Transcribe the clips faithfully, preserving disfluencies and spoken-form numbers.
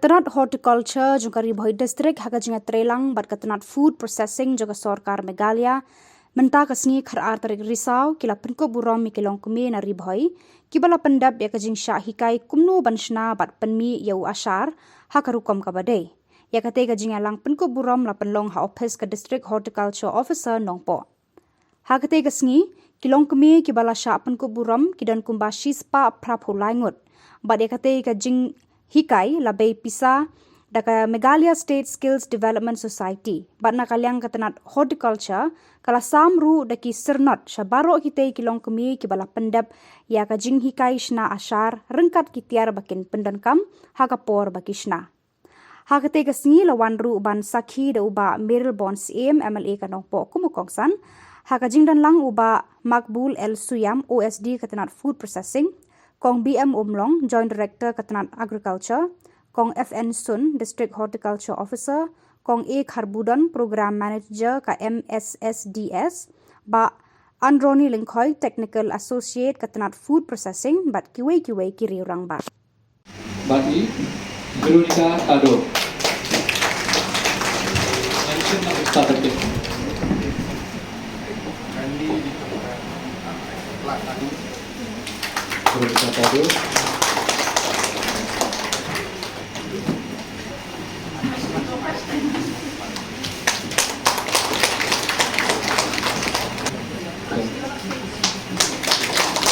Tnat Horticulture jong ka Ri Bhoi District ha ka jingïatreilang bad ka tnat Food Processing jong ka Sorkar Meghalaya, mynta ka sngi khatar tarik Risaw ki la pynkup burom ïa ki longkmie na Ri Bhoi kiba la pyndep ïa ka jingshah hikai kumno ban shna bad pynmih ïa u ashar ha ka rukom kaba dei. Ïa katei ka jingïalang pynkup burom la pynlong ha ophis ka District Horticulture Officer Nongpoh. Ha katei ka sngi, ki longkmie kiba la shah pynkup burom ki don kumba shispah phraphew lai ngut. Bad ïa katei ka jinghikai la bei pisa da ka Meghalaya State Skills Development Society. Bad na ka liang ka tnat horticulture ka la sam ruh da ki syrnod sha baroh kitei ki longkmie kiba la pyndep ïa ka jinghikai shna ashar ryngkat ki tiar ba kin pyndonkam ha ka por ba ki shna. Ha katei ka sngi la wan ruh ban sakhi da u Bah Mayralborn Syiem, M L A ka Nongpoh kum u kongsan. Ha ka jingdonlang u Bah Makbul L Suiam, O S D ka tnat Food Processing, Kong B M Umlong, Joint Director ka tnat Agriculture, Kong F N Sun, District Horticulture Officer, Kong A Kharbudon, Program Manager ka M S S D S, Bah Androni Lyngkhoi, Technical Associate ka tnat Food Processing, bad kiwei kiwei ki riew rangbah. Bad i Veronica Tado. Mention number satu. Veronica Tado.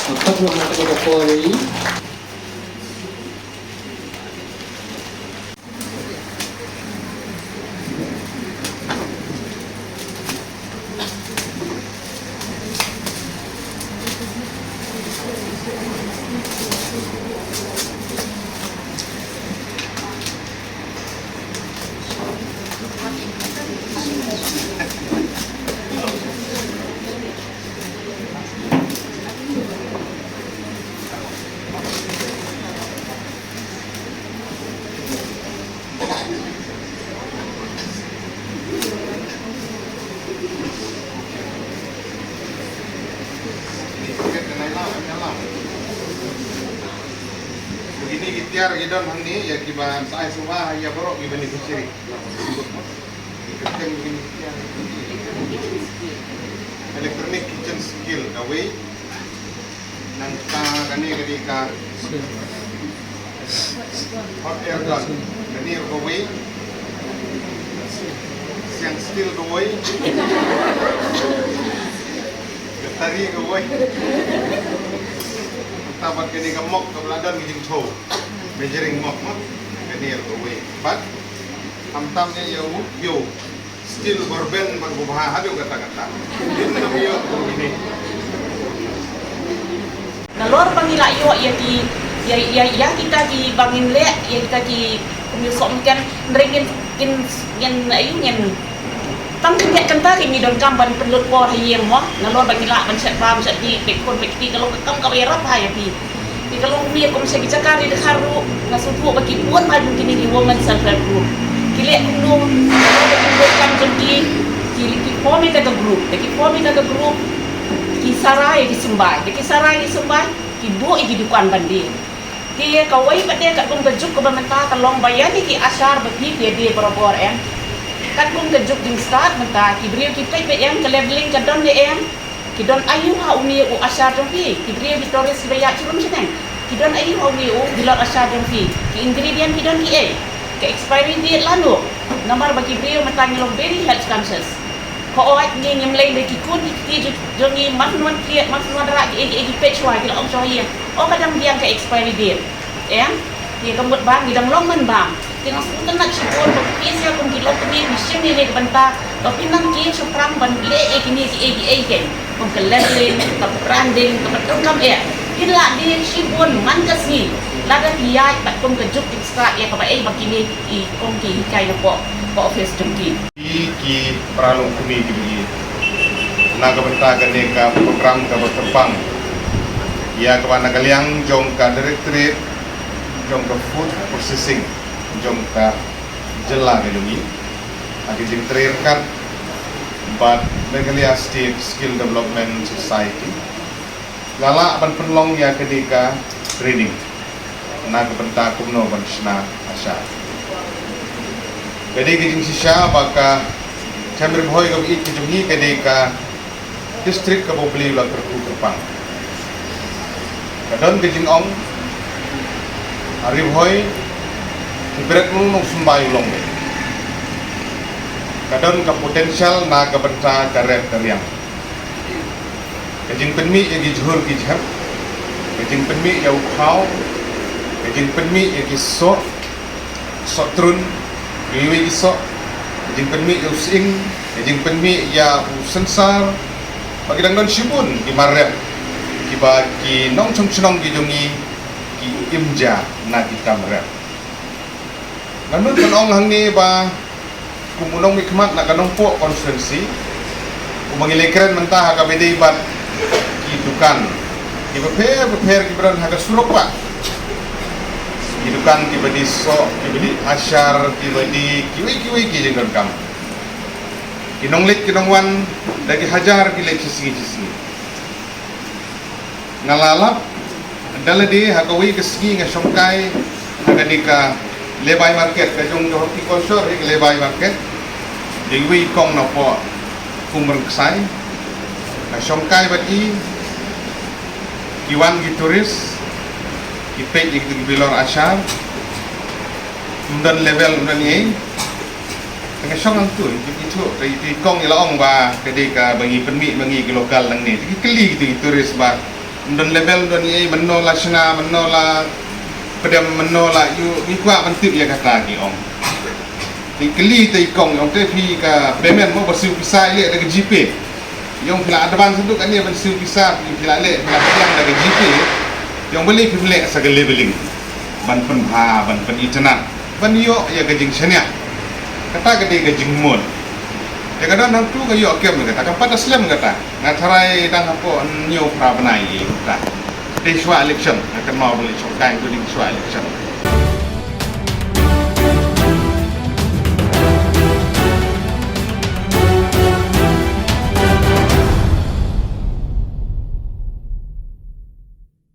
Empat buah mata kepala. Kine ki tiar ki don hangne, ïa kiba sa ai sngewbha ïa baroh ki beneficiary. Electronic kitchen skill, kawei. Nangta kane ka dei ka hot air gun. Kane kawei. Siang steel kawei. Ka tari kawei. Nangta bad kane ka mop kaba la don ki jingthoh. Measuring mop, mo. Kane kawei. Bad khamtam ne ïa u, ïa u. Still bor ben bad bor bha haduh katta katta. Ym ïoh bor bine. Nalor ba ngi la ïoh ïa ki, ïa, ïa, ïa kita kiba ngin leh, ïa kita ki, kum ïa soh mken, hynrei ngin, ngin, ngin, aïu ngin. Tang khyndiat kynta ki ngi donkam ban pynlut por ha ïing mo. Nalor ba ngi lah ban shet bam shet dih, peit khun peit kti, ka long ka kam kaba ïarap bha ïa phi. Te ka long kmie kum sha ki jaka ri dkhar ruh, nga sngewthuh ba ki bun bha jong kine ki women self help group. Ki leh kumno, ka long ka jingdonkam jong ki, ki, ki form ïa kata ka group. Te ki form ïa kata ka group, ki sara ïa ki symbai. Te ki sara ïa ki symbai, ki buh ïa ki dukan ban die. Te kawei pat de katkum ka juk kaba mynta ka long ba ïa kine ki ashar ba phi phi die barabor em. Katkum ka juk jingstad mynta, ki briew ki peit ba em, ka labeling ka don ne em. Ki don aïu ha une u ashar jong phi? Ki briew ki tourist kiba ïaid sharum shaneng. Ki don aïu ha une u bilor ashar jong phi? Ki ingredient ki don kiei? Ka expiry date lano? Namar ba ki briew mynta ngi long very health conscious. Hooid ngi ngim lei lei ki khun ki kti jong ngi, mar shu wan khlieh, mar shu wan rah, kiei kiei ki peit shuwa, ki la ong shuwa ïa. O ka dang biang ka expiry date. Em? Ïa ka mut ba ngi dang long man bam. Te nga sngewtynnat shibun ba phi sha kum ki longkmie phi shim ïa kane ka bynta ba phin nang kiew shaphrang ban leh ïa kine kiei kiei kein, kum ka labeling, ka branding, kaba donkam eh. Phin lah die shibun man ka sngi lada phi ïaid bad kum ka juk jingstad ïa kaba ei ba kine ki kum ki hikai napoh ka office jong ki. Ki, ki para longkmie kiba ïeit, na ka bynta kane ka program kaba kyrpang ïa kaba na ka liang jong ka Directorate jong ka Food Processing jong ka jylla ka jong ngi, ha ka jingtrei ryngkat bad Meghalaya State Skill Development Society, la lah ban pynlong ïa kane ka training na ka bynta kumno ban shna ashar. Ka dei ka jingshisha ba ka Them Ri Bhoi kaba ïeit ka jong ngi ka dei ka district kaba U Blei u la kyrkhu kyrpang. Ka don ka jingong, ha Ri Bhoi, ki bret u nongsymbai u long. Ka don ka potential na ka bynta ka rep ka riang. Ka jingpynmih ïa ki jhur ki jhep, ka jingpynmih ïa u khaw, ka jingpynmih ïa ki soh, soh trun, kiwei ki soh, ka jingpynmih ïa u sying, ka jingpynmih ïa u synsar, ba ki dang don shibun ki mar rep, kiba ki nongshong shnong ki jong ngi ki im ja na ki kam rep. Ngan mut ban ong hangne ba kum u nongmihkhmat na ka Nongpoh constituency, kumba ngi la kren mynta ha kaba ïadei bad ki dukan kiba pher bapher kiba don ha ka surok ba, ki dukan kiba die soh, kiba die ashar, kiba die kiwei kiwei ki jingdonkam. Ki nongleit ki nongwan da ki hajar ki leit shisngi shisngi. Nga la lap da lade ha kawei ka sngi nga shongkai ha kane ka Lebai Market, ka jong ka horticulture hi ka Lebai Market. Dei iwei i kong na poh Umrynksai. Nga shongkai bad i, ki wan ki tourist, ki peit ïa ki bilor ashar. Ym don level, ym don ei. Te nga shong hangtu, i, i, i kong i la ong ba ka dei kaba ngi pynmih ma ngi ki local nangne. Te ki kylli kitu ki tourist ba ym don level, ym don ei, mynno la shna, mynno la pdem, mynno la ïuh, ngi kwah ban tip ïa kata, ki ong. Te ki kylli te i kong, i ong te phi ka payment mo, ba siew pisa i leh da ka GPay. I ong phi la advance haduh kane ban siew pisa, phi la leh, phi la pdiang da ka GPay. I ong balei phim leh sa ka leveling ban pynbha, ban pynitynnad, ban ïoh ïa ka jingshaniah. Kata ka dei ka jingmut. Te ka don hangtu nga ïoh kem kata, kam pat da slem kata. Nga tharai dang hapoh hynñiew phra bnai ïa kata. Te shuwa election, nga kynmaw balei shongkai hangtu dei shuwa election.